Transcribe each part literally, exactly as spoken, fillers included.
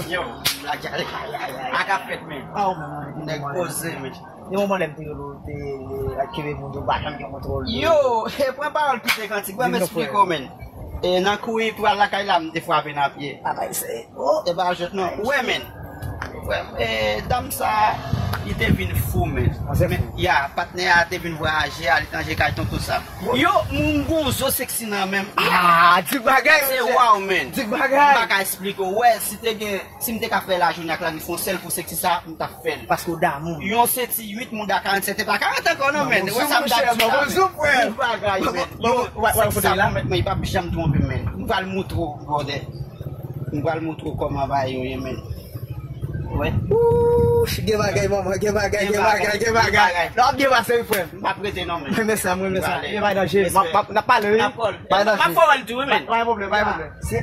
Yo, a k ap fèt, men. Nèg poze, men. Gen moman lè m te rele w, te ak kebe moun yo, pa janm gen kontwòl. Yo, pran pawòl kite kantik. Wè, m esplike w, men. E nan kouri pou al lakay la, m te frape nan pye. E pa jwèt non. Wè, men. Wè, e, dam sa, li te vin fou, men. Men, ya, patnè a te vin vwayaje aletranje kay tonton sa. Yo, moun gon zo seksi nan men m. Ah, di bagay, se waw, men. Di bagay. M pa ka esplike w. Wè, si te gen, si m te ka fè lajounen ak lannwit fè yon sèl kou seksi sa, m t ap fè l. Paske w damou. Yon senti uit mouda karannsèt, e pa karant ankò non, men. Wè sa m t ap di la, men. Di bagay, men. Yo, seksi sa pwomèt mwen, li p ap janm twonpe m, men. M pral moutre w, brother. M pral moutre w kòman bagay yo ye, men. Wè. Wouch, gen bagay, manman, gen bagay, gen bagay, gen bagay. N ap byen pase, wi, frè m. M p ap rete non, men. Mwen renmen sa, mwen renmen sa. Gen bagay danje. M ap, m ap, n ap pale, wi. M ap fè w wè l tou, wi, men. Pa gen pwoblèm, pa gen pwoblèm. Se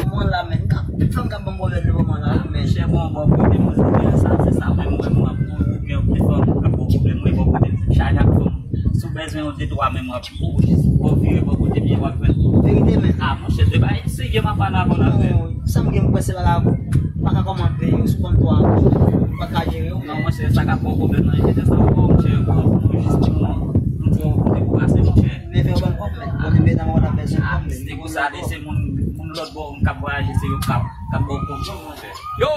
Mwen la, men, tout fanm k ap ban m pwoblèm nan moman la, men. Chè, bon, bò kote mwen, se sa, se sa, men mwen, mwen ap toujou gen yon ti fanm k ap ban m pwoblèm, mwen, bò kote m, chak, chak fanm. Si w bezwen yon de twa, men mwen ap pou ou jis bò vire bò kote m ye, w ap jwenn. Verite, men. Ah, monchè, se pa, se gen m ap pale avè w la, men. Non, sa m gen, m kwè se pa la, bon. M pa ka kòmande yo, sou konn twa, m pa ka jere yo, non, men. Monchè, sa k ap ba w pwoblèm nan, e te sa ankò, monchè, bon, jis pou mwen, m fè yon kote pou pase, monchè. Men fè yon bann kòb, men. Bon, men nan mwen, w ap bezwen kòb, men. Ah, se konsa, li se moun, moun lòt bò, m k ap vwayaje, se yo k ap, k ap ba w kòb, monchè. Yo!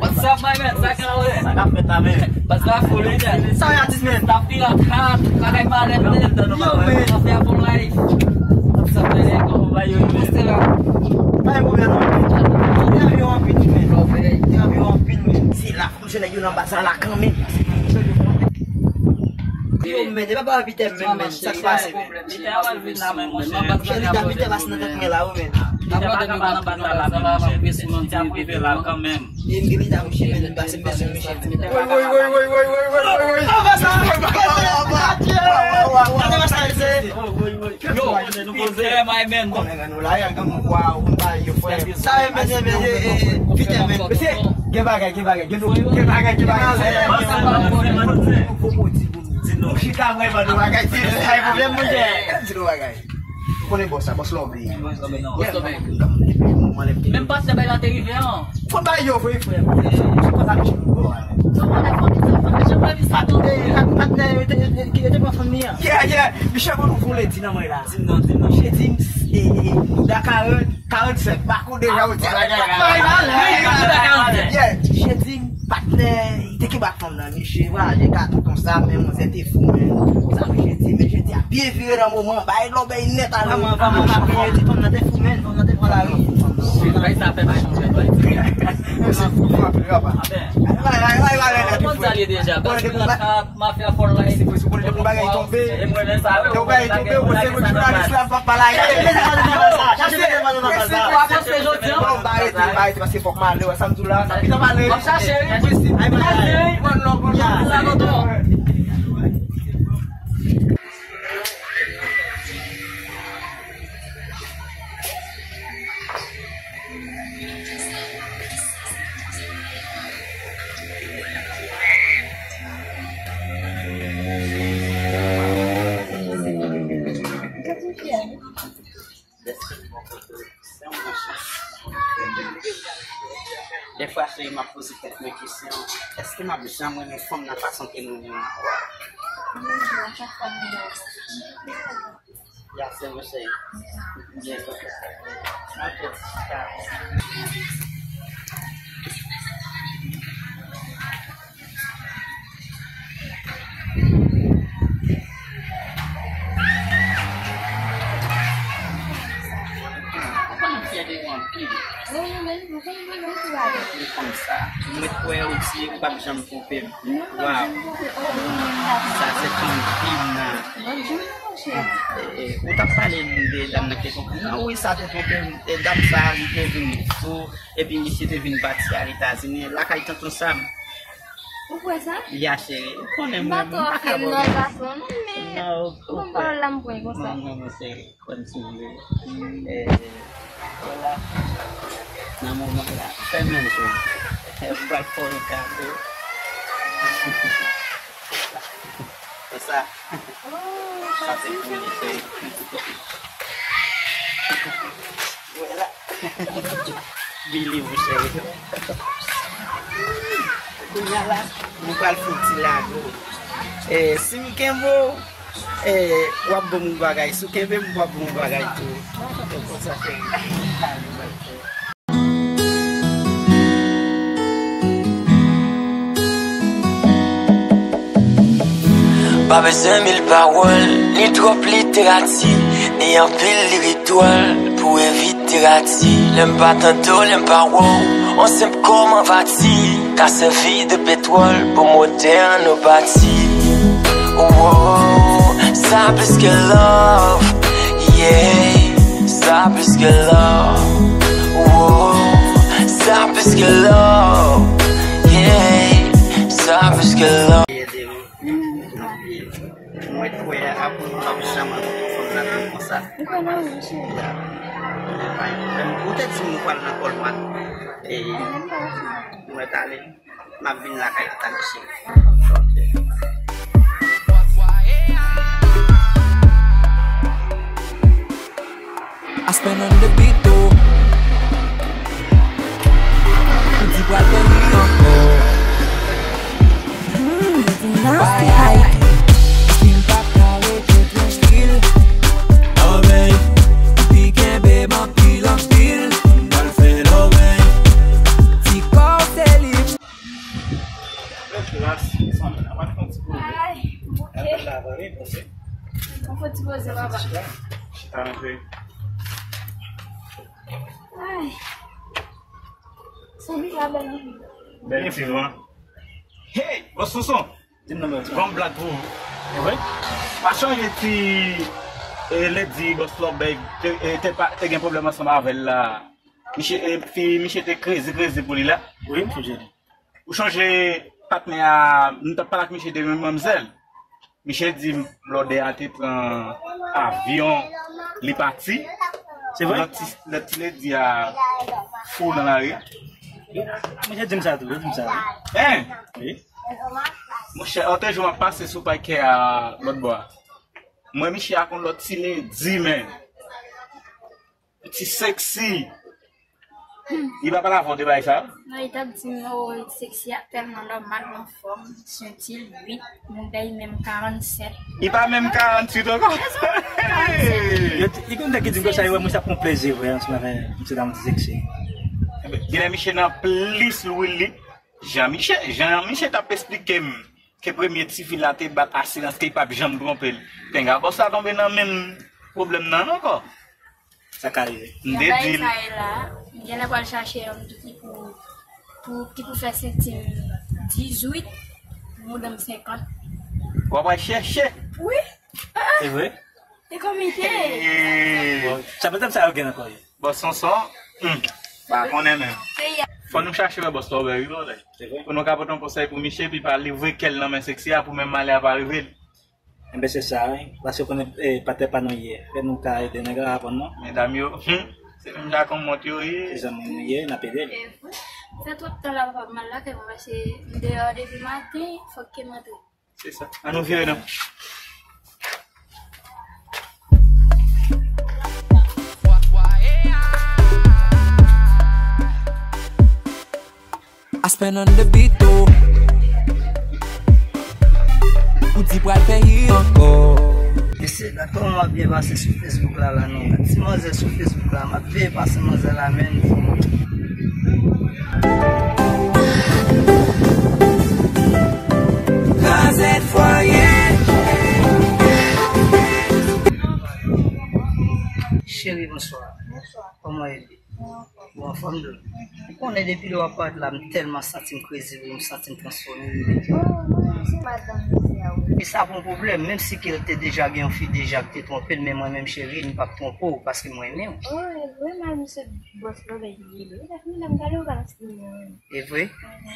What's up, my man? Sa k ap fèt la, men? What's up, fool? Sa w ye, atis, men? Staff pirat, hard, bagay malèt, men. Yo, men. Afè a bon life. What's up, man? Kòman bagay yo ye, men? Poste la. Pa gen pwoblèm, non. Te anvi anpil, men. Te anvi anpil, men. Se la, fò m jwenn nèg yo nan baz la, la, kanmenm. Yo, men, e pa ba Pitè, men, men. Sa k pase? Pitè a pral vin la, men, monchè. Monchè, li ta Pitè pase nan tèt mwen la, wi, men. Pitè pa ka pa nan baz la, la, men, monchè. Pitè ap rive la, kanmenm. E m gen Pitè, monchè, men, pase m bezwen, monchè. Woy, woy, woy. Anba sa! Anba sa, mesye. Yo, Pitè, my man. Konnen nou la, y a gen mwa, ou konn bagay yo, frè. Sa, men, men, men, Pitè, men. Mesye, gen bagay, gen bagay, gen bagay, gen bagay. Di nou. Ou chita vrèman nou bagay, di nou sa e pwoblèm, monchè. Di nou bagay. Ou konnen bòs la, bòs la oubli. Bòs la oubli. Menm patnè bay la te rive an. Fò bay yo vre, frè. Se pa sa misye nou bò a. Sa pa de fanmi sa, fanmi jan pa vin sa tande. Patnè yo te, yo te, yo te pran fanmi an. Yeah, yeah. Misye ban nou voulè di nan mwen la. Di m non, di m non. Misye di m, e, e, mouda karant. Karannsenk, bako deja, ou di bagay la. Bay la, la. Yeah, jedi, patnè, li te kenbe ak fanm nan, misye vwayaje ka tonton sa, men manzè te fou, men. Sa, men jedi, men jedi a byen vire nan moman, bay lòbèy nèt ale. Vrèman, vrèman, vrèman, jedi, fanm nan te fou, men, fanm nan te pran lari. Bay sa fè bay chonjè, bay. Mèsi pou frape, papa. Bay, bay, bay, bay, bay, bay. Mafya for life. Se pou, se pou, se pou bagay tonbe. E mwen menm sa, wi, pou bagay tonbe, ou se pou jounalis la, m p ap pale a yon. Chache, chache, chache, chache, chache, bon, m pa rete, m pa rete, paske fòk m ale, wè sa m di w la, sa pita m ale. M ap chache, wi. Ay, ay, ay. Sa tonton. Dèfwa, cheri, m ap poze tèt mwen kesyon, èske m ap janm renmen fanm nan fason ke nou renmen an? Ya, se mwen, cheri. Byen kontan. Ok, chita. Konsa. Mwen kwè ou di ou p ap janm twonpe m. Waw. Sa se fanm fi m nan. E, e, ou t ap pale de dam nan ki te twonpe m nan. Wi, sa te twonpe m. E, dam sa a, li te vin sou, epi misye te vin pati al Etazini, lakay tonton Sam. Ou kwè sa? Ya, cheri. Ou konnen mwen, mwen pa ka ba w. Non, ou kwè. Non, non, non, cheri. Kwè m si w vle. Eh, vwala. Nan moman la, fè menm jan. Ou pral fè yon kado. Konsa. Sa se pou li, cheri. Vwala. Believe, cheri. Kounye a la, nou pral fè yon ti lago. Eh, si m kenbe w, eh, w ap ban m yon bagay. Si w kenbe m, w ap ban m yon bagay tou. Se konsa, cheri. Pa bezwen mil pawòl, ni twòp literati, ni anpil lirik dwòl pou evite rati. Lè m pa tande w, lè m pa wè w, yon senp kòm anvati ka sèvi de petwòl pou motè an nou pati. Oh, oh, sa plis ke love, yeah, sa plis ke love. Oh, oh, sa plis ke love, yeah, sa plis ke love. Mwen kwè apre w p ap janm rankontre yon fanm nan vi w konsa. Ou kwè nan ou, cheri? Ya. Men pa gen pwoblèm. Ou te di m ou pral nan Kòlwat. E, mwen t ale. M ap vin lakay la talè, cheri. Ok. Aspen on the beat, though. Ou di pral fè li ankò. Nasty Ike. Stil pa ka rete trankwil. Lòbèy, li kenbe m anpil, anpil. Pral fè lòbèy. Ti kò w se li. Ay, bouke. Mwen fè ti poze, papa. Chita, chita, mwen fè. Ay. Sonbi la bèl anpil. Bèl ti van. Hey, bòs Sonson. Di m non, bèl ti van. Bon blag pou ou. E vre? Pa chonje ti, e, ledi bòs Lòbèy te, e, te pa, te gen pwoblèm ansanm avè l la. Misye, e, fi, misye te kreze, kreze pou li la. Wi, m sonje li. Ou chonje patnè a, m t ap pale ak misye de yon manmzèl. Misye di m blòdè a te pran avyon, li pati. Se vre? Lòt ti, lòt ti ledi a fou nan lari a. Misye di m sa tou, li di m sa wi. Hein? Wi. Monchè, lòt jou m ap pase sou pakè a lòt bò a. M wè misye ak yon lòt ti ledi, men. Ti seksi. Li pa pale avè w de bagay sa yo? Non, li t ap di m, oh, li seksi a tèlman nòmal, anfòm, senti l uit, mouda li menm karannsèt. Li pa menm karantuit ankò? Yo t-, li konn nèg ki di m konsa, yo wè mwen sa pran plezi vre, ansanm avè mesye dam ti seksi. Genlè misye nan plis lwil li. Jan misye, jan misye t ap esplike m ke premye tifi la te ba l asirans ke li p ap janm twonpe l. Penga bòs la tonbe nan menm pwoblèm nan ankò. Sa ka rive. M te di l. Sa e la, m genlè pral chache yon tou ki pou, pou, ki pou fè senti m dizuit, mouda m senkant. W ap al chèche. Wi. Se vre? E komite. Bon, sa pètèt sa yo gen ankò yo. Bon, Sonson, hmm, pa konnen menm. Fò nou chache wè bòs la, wi, brother. Se vre. Pou nou ka pote yon konsèy pou misye, epi pa livre kè l nan men seksi a, pou menm malè a pa rive l. Enben, se sa, wi. Paske w konnen, eh, patè pa nou ye. Fè nou ka ede nèg la aprann nou. Medam yo, hmm, se menm jan ak yon mont yo ye. Se zanmi nou ye, n ap ede l. Se vre. Fè twòp tan la, papa m al lakay mwen, paske m deyò depi maten, fòk ke m antre. Se sa. An nou vire non. Aspen on the beat, oh. Ou di pral fè hit ankò. Mesye, gad kòman m ap byen pase sou Facebook la, la, non. Gad ti manzè sou Facebook la, m ap byen pase manzè la, menn. Kraze fwaye. Cheri, bonswa. Bonswa. Kòman w ye? Ou anfòm, Dlo? Ou konnen depi lè w ap parèt la, m tèlman santi m kreze pou m santi m transfòme, bebe. Oh, mwen se madanm misye a, wi. E sa pa yon pwoblèm, menm si ke l te deja gen yon fi deja ki te twonpe l, men mwen menm, cheri, m p ap twonpe w, paske m renmen w. Oh, e vre, men misye bòs la, bèl li ye, wi. Sa fini la, m gade w balanse li, wi. E vre?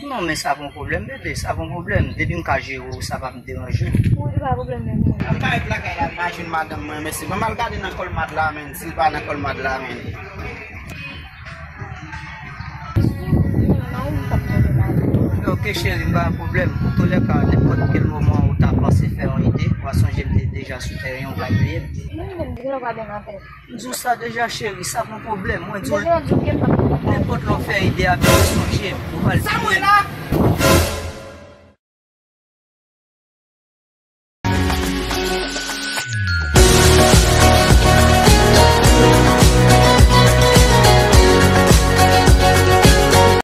Non, men sa pa yon pwoblèm, bebe, sa pa yon pwoblèm. Depi m ka jere w, sa p ap deranje w. Wi, pa pwoblèm, men. Al parèt lakay la, m pa jwenn madanm mwen, men si mwen m al gade nan kòlmad la, men si l pa nan kòlmad la, men. Ok, cheri, m pa gen pwoblèm. Antoulèka, nenpòt kèl moman ou ta panse fè yon ide, w a sonje m te deja sou teren, ou pa bliye m. M di w sa deja, cheri, sa pa yon pwoblèm. Mwen di w, nenpòt lè w fè ide a, bebe, sonje m, ou pa bliye m.